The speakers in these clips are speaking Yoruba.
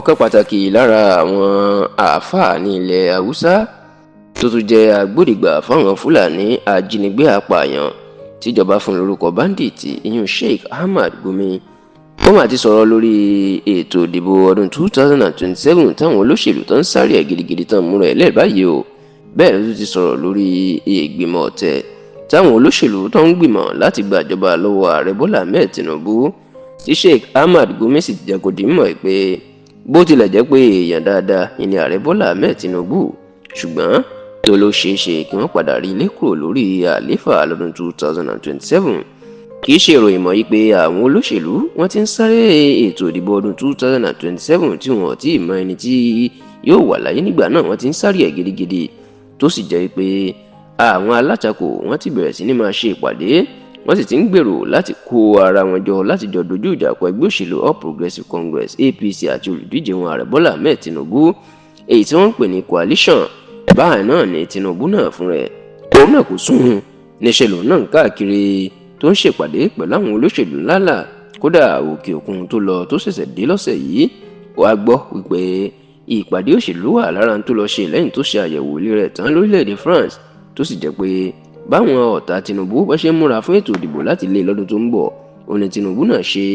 Ọ̀kan pàtàkì lára àwọn àáfàá ní ilẹ̀ Haúsá tó tún jẹ́ agbódegbà fáwọn Fúlàní ajínigbé apààyàn tíjọba fún lórúkọ bandit, ìyún Sheikh Ahmad Gumi, ó mà ti sọ̀rọ̀ lórí ètò ìdìbò ọdún 2027 táwọn olóṣèlú tó ń sáré ẹ̀ gidigidi tán múra ẹ̀ lẹ́ẹ̀ báyìí o. Bẹ́ẹ̀ ló tún ti sọ̀rọ̀ lórí ìgbìmọ̀ ọ̀tẹ̀ táwọn olóṣèlú tó ń gbìmọ̀ láti gbàjọba lọ́wọ́ ààrẹ Bọ́lá Ahmed Tinubu, tí Sheikh Ahmad Gumi sì ti jẹ́ kó di mọ̀ pé bó tilẹ̀ jẹ́ pé èèyàn dáadáa ni ààrẹ Bọ́lá Ahmed Tinubu, ṣùgbọ́n tó ló ṣeé ṣe kí wọ́n padà rí ilé kúrò lórí àlééfà lọ́dún 2027. Kì í ṣe ìròyìn mọ́ yí pé àwọn olóṣèlú wọ́n ti ń sáré ètò ìdìbò ọdún 2027 tí wọn ò tí ì mọ ẹni tí yóò wà láyé nígbà náà. Wọ́n ti ń sáré ẹ̀ gidigidi, tó sì jẹ́ pé àwọn alátakò wọ́n ti bẹ̀rẹ̀ sí ní máa ṣe ìpàdé, wọ́n sì ti ń gbèrò láti kó ara wọn jọ láti jọ dojú ìjà kọ ẹgbẹ́ òṣèlú All Progressives Congress, APC, àti olùdíje wọn, ààrẹ Bọ́lá Ahmed Tinubu, èyí tí wọ́n ń pè ní coalition. Báyìí náà ni Tinubu náà fún rẹ̀, òun náà kò sùn, níṣẹ́ lòun náà ń káàkiri tó ń ṣèpàdé pẹ̀lú àwọn olóṣèlú ńláńlá. Kódà, òkè òkun tó lọ tó ṣẹ̀ṣẹ̀ dé lọ́sẹ̀ yìí, wàá gbọ́ wípé ìpàdé òṣèlú wà lára tó lọ ṣe lẹ́yìn tó ṣe àyẹ̀wò ilé rẹ̀ tán lórílẹ̀‐èdè France, tó sì jẹ́ pé báwọn ọ̀tá Tinubu bá ṣe ń múra fún ètò ìdìbò láti lé lọ́dún tó ń bọ̀, òun ni Tinubu náà ṣe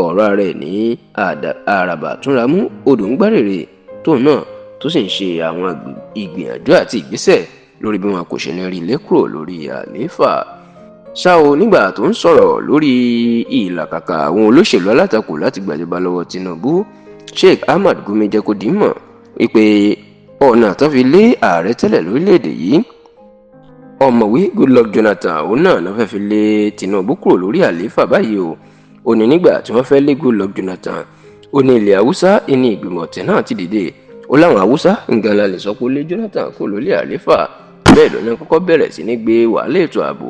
ọ̀rọ̀ ara ẹ̀ ní àràbà túnramú odò ń gbárèrè, tóun náà tó sì ń ṣe àwọn ìgbìyànjú àti ìgbésẹ̀ lórí bí wọn kò ṣe ní rí ilé kúrò lórí àlééfà. Ṣá o, nígbà tó ń sọ̀rọ̀ lórí ìlàkàkà àwọn olóṣèlú alátakò láti gbàjọba lọ́wọ́ Tinubu, Sheikh Ahmad Gumi jẹ́ kó di mọ̀ wípé ọ̀nà tó fi lé ààrẹ tẹ́lẹ̀ lórílẹ̀‐èdè yìí, Ọ̀mọ̀wé Goodluck Jonathan, òun náà ló fẹ́ fi lé Tinubu kúrò lórí àlééfà báyìí o. Ó ní nígbà tí wọ́n fẹ́ lé Goodluck Jonathan, ó ní ilẹ̀ Haúsá ní ìgbìmọ̀ ọ̀tẹ̀ náà ti dìde. Ó láwọn Haúsá nǹkan la lè sọ pé ó lé Jonathan kúrò lórí àlééfà. Bẹ́ẹ̀ ló ní kọ́kọ́ bẹ̀rẹ̀ sí ní gbé wàhálà ètò ààbò,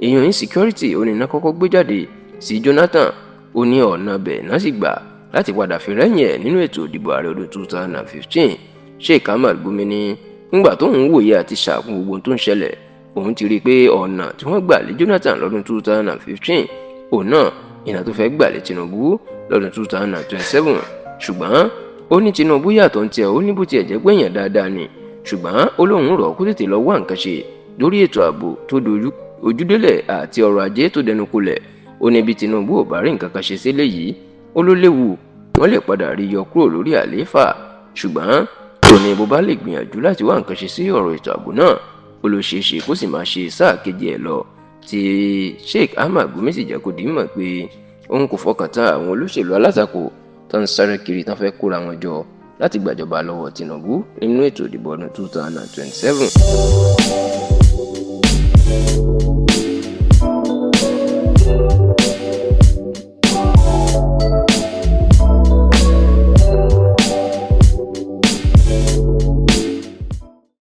èèyàn insecurity, ó ní iná kọ́kọ́ gbé jáde sí Jonathan. Ó ní ọ̀nà bẹ̀ náà sì gbà láti padà fi rẹ́yìn ẹ̀ nínú ètò ìdìbò ààrẹ ọdún 2015. Sheikh Ahmad Gumi ní nígbà tóun wòye àti ṣàkún gbogbo tó ń ṣẹlẹ̀, òun ti rí i pé ọ̀nà tí wọ́n gbà lé Jonathan lọ́dún 2015, òun náà ìnà tó fẹ́ gbà lé Tinubu lọ́dún 2027. Ṣùgbọ́n ó ní Tinubu yàtọ̀ ń tiẹ̀. Ó ní bó tiẹ̀ jẹ́ pé èèyàn dáadáa ni, ṣùgbọ́n ó lóun rọ̀ kó tètè lọ wá nǹkan ṣe lórí ètò ààbò tó dojú ojúdélẹ̀ àti ọrọ̀ ajé tó dẹnu kolẹ̀. Ó ní bí Tinubu ò bá rí nǹkan kan ṣe sílẹ̀ yìí, ó ló léwu, wọ́n lè padà rí yọ kúrò lórí àlééfà. Ṣùgbọ́n ó ní bó bá lè gbìyànjú láti wá nǹkan ṣe sí ọ̀rọ̀ ètò ààbò náà, ó ló ṣeé ṣe kó sì máa ṣe sáà kejì ẹ̀ lọ. Tí Sheikh Ahmad Gumi sì jẹ́ kó di mọ̀ pé òun kò fọkàn tán àwọn olóṣèlú alátakò tó ń sáré kiri tán fẹ́ kóra wọn jọ láti gbàjọba lọ́wọ́ Tinubu nínú ètò ìdìbò ọdún 2027.